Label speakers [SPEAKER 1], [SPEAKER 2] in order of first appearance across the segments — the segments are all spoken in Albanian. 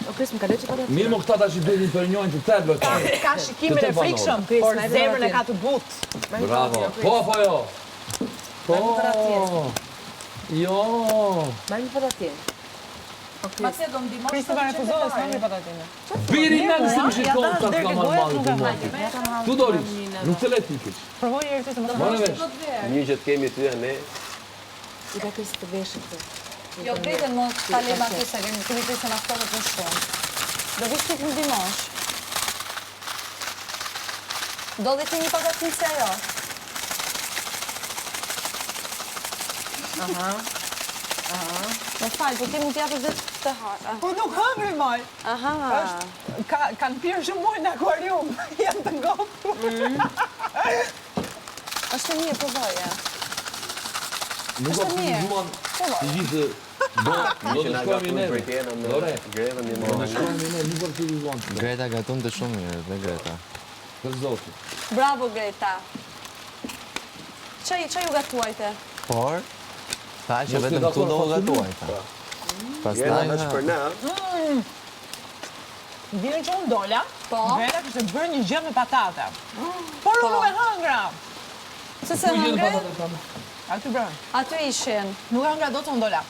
[SPEAKER 1] O Kris, më kaloj që patatin.
[SPEAKER 2] Mirë mo këta tash i duhet të njohin të tërë lojtarët.
[SPEAKER 3] Ka shikimin e frikshëm, por zemrën e ka të butë.
[SPEAKER 2] Bravo. Po apo jo? Po. Jo.
[SPEAKER 1] Marr një patatin.
[SPEAKER 4] Mateo do ndihmosh
[SPEAKER 3] Kristi ma refuzoi, s'ma hëngri patatine.
[SPEAKER 2] Biri në se më shikon sa të ka marrë malli për motin. Tu Doris, nuk të le ti keq.
[SPEAKER 3] Provoj një herë ti se mos
[SPEAKER 2] More vesh.
[SPEAKER 5] Mirë që të kemi ty e ne.
[SPEAKER 1] I ka Kristi të veshë këtë.
[SPEAKER 4] Jo, vetëm mos ta lëmë aty se kemi kemi se na ftohet më shumë. Do vish ti të ndihmosh. Do dhe ti një patatin si ajo.
[SPEAKER 1] Aha. Aha.
[SPEAKER 4] Më fal, po ti mund t'japësh dhe të ha.
[SPEAKER 3] Po nuk hëngri moj.
[SPEAKER 4] Aha.
[SPEAKER 3] Është ka kanë pirë shumë ujë në akuarium. Janë të ngopur.
[SPEAKER 4] Mm. Është mirë, provoje.
[SPEAKER 2] Nuk
[SPEAKER 4] Është mirë.
[SPEAKER 2] Duan të gjithë do do të shkojmë ne. Dore.
[SPEAKER 5] Grevën
[SPEAKER 2] Do të shkojmë ne, nuk aktivizuan.
[SPEAKER 6] Greta gaton të shumë mirë, dhe Greta.
[SPEAKER 2] Për zotin.
[SPEAKER 4] Bravo Greta. Ça ça ju gatuajte?
[SPEAKER 6] Por, tha që vetëm këtu do u gatuaj, tha. Pastaj
[SPEAKER 5] Greta është për ne, a?
[SPEAKER 3] Mm. Ditën që unë dola,
[SPEAKER 4] Po.
[SPEAKER 3] Greta kishte bërë një gjë me patate. Por unë nuk e hëngra.
[SPEAKER 4] Se s'e hëngre?
[SPEAKER 3] Aty bërë.
[SPEAKER 4] Aty ishin.
[SPEAKER 3] Nuk e hëngra dot se unë dola.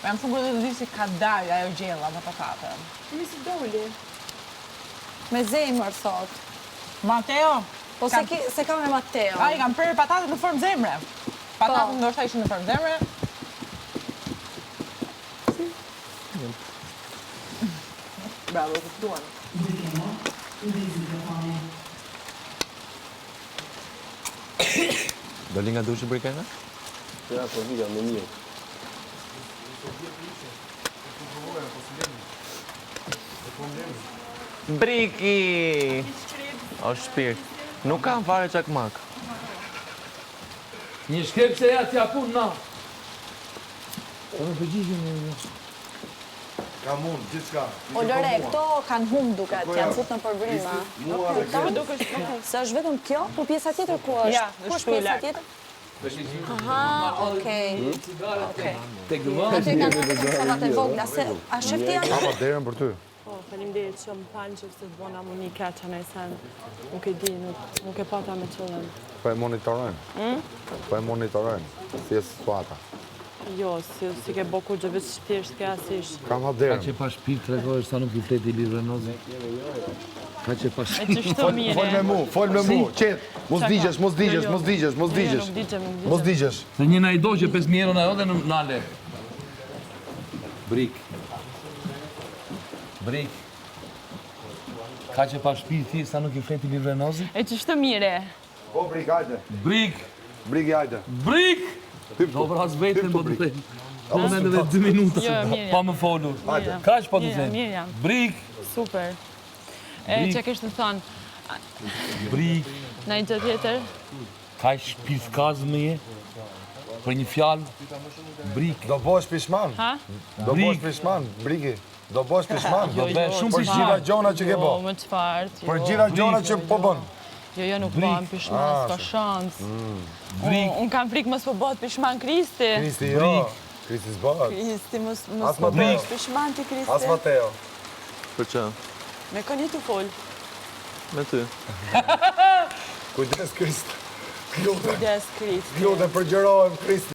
[SPEAKER 3] Po jam shumë kurioze të di si ka dalë ajo gjella me patate.
[SPEAKER 1] Mi si doli.
[SPEAKER 4] Me zemër, thot.
[SPEAKER 3] Mateo.
[SPEAKER 4] Po se, ki, se ka me Mateo.
[SPEAKER 3] Ai kam prerë patatet në formë zemre. Patatet
[SPEAKER 4] Po.
[SPEAKER 3] ndoshta ishin në formë zemre. Bravo, u kuptuan.
[SPEAKER 6] Doli nga dushi Brikena?
[SPEAKER 5] Ja, po vija, më mirë.
[SPEAKER 6] Briki! O shpirt. Nuk kam fare çakmak.
[SPEAKER 2] Një shkrep se ja t'ja pun na. Po më përgjigjem një një.
[SPEAKER 7] Kam unë, gjithçka.
[SPEAKER 4] O Lore, këto kanë humb duket, janë fut në përvrima.
[SPEAKER 7] Mua dhe Greta.
[SPEAKER 4] Se është vetëm kjo, po pjesa tjetër ku është?
[SPEAKER 3] Ja,
[SPEAKER 4] Ku është
[SPEAKER 3] është
[SPEAKER 4] pjesa
[SPEAKER 3] larg.
[SPEAKER 4] tjetër? Aha, okej. Okej.
[SPEAKER 2] Tek vënë.
[SPEAKER 4] Aty kanë vetëm savat e vogla, se a shef ti janë?
[SPEAKER 7] Hapa derën për ty.
[SPEAKER 8] Po, faleminderit që më falë që se të bona Monika që në sen. Nuk e di, nuk, nuk e pata me qëllim.
[SPEAKER 7] Po e monitorojmë.
[SPEAKER 8] Hmm?
[SPEAKER 7] Po e monitorojmë. Si e situata.
[SPEAKER 8] Jo, si, si ke bo kur gjë veç thjesht ke asish.
[SPEAKER 7] Kam hap
[SPEAKER 2] Ka
[SPEAKER 7] derën.
[SPEAKER 2] që pa shpirt tregohesh sa nuk i flet Ilir Vrenozi. Ka që pa
[SPEAKER 8] E
[SPEAKER 2] shpirt.
[SPEAKER 8] që shto mire.
[SPEAKER 7] Fol me mu, fol me mu, qet. Mos digjesh, mos digjesh,
[SPEAKER 8] Jo, jo.
[SPEAKER 7] mos digjesh, mos
[SPEAKER 8] Jo, jo,
[SPEAKER 7] digjesh.
[SPEAKER 8] nuk digjem, nuk digjem.
[SPEAKER 7] Mos digjesh.
[SPEAKER 2] Se një na i do që 5000 euro na jo dhe në nale. Brik. Brik. Ka që pa shpirt ti sa nuk i flet Ilir Vrenozi.
[SPEAKER 8] E që shto mire.
[SPEAKER 7] Po brik, hajde.
[SPEAKER 2] Brik.
[SPEAKER 7] Briki, hajde.
[SPEAKER 2] Brik!
[SPEAKER 7] Hyp
[SPEAKER 2] Do
[SPEAKER 7] tu.
[SPEAKER 2] vras veten,
[SPEAKER 7] Hyp
[SPEAKER 2] po
[SPEAKER 7] tu,
[SPEAKER 2] të
[SPEAKER 7] Brik.
[SPEAKER 2] them. Po më edhe 2 minuta
[SPEAKER 8] Jo, mirë jam.
[SPEAKER 2] pa më folur.
[SPEAKER 7] Hajde.
[SPEAKER 2] Kaq po të
[SPEAKER 8] Mirë jam,
[SPEAKER 2] them.
[SPEAKER 8] mirë jam.
[SPEAKER 2] Brik,
[SPEAKER 8] Super. E
[SPEAKER 2] Brik.
[SPEAKER 8] që kishte të thonë,
[SPEAKER 2] brik,
[SPEAKER 8] në një gjë tjetër,
[SPEAKER 2] kaq shpirt kazmë je. Për një fjalë, brik.
[SPEAKER 7] Do bësh pishman.
[SPEAKER 8] ha?
[SPEAKER 7] Do bësh pishman, Briki. Do bësh pishman.
[SPEAKER 2] Do bësh shumë
[SPEAKER 7] Për
[SPEAKER 2] pishman.
[SPEAKER 7] gjitha gjona që ke
[SPEAKER 8] Jo,
[SPEAKER 7] bo.
[SPEAKER 8] më çfarë, jo.
[SPEAKER 7] Për gjitha gjona që po bën.
[SPEAKER 8] Jo, jo, nuk
[SPEAKER 2] Brik.
[SPEAKER 8] bëhem pishman,
[SPEAKER 7] Ah,
[SPEAKER 8] s'ka
[SPEAKER 7] se-
[SPEAKER 8] shans.
[SPEAKER 2] Brik.
[SPEAKER 8] Unë unë kam frikë mos po bëhet pishman Kristi.
[SPEAKER 7] Kristi jo. Kristi s'bëhet.
[SPEAKER 8] Kristi, mos mos
[SPEAKER 7] As
[SPEAKER 8] po
[SPEAKER 7] Mateo.
[SPEAKER 8] bëhesh pishman ti Kristi.
[SPEAKER 7] As Mateo.
[SPEAKER 6] Për që?
[SPEAKER 8] Me kënë je tu fol.
[SPEAKER 6] Me ty.
[SPEAKER 7] Kujdes Kristi. Lutem,
[SPEAKER 8] Kujdes Kristi.
[SPEAKER 7] lutem, përgjërohem Kristi.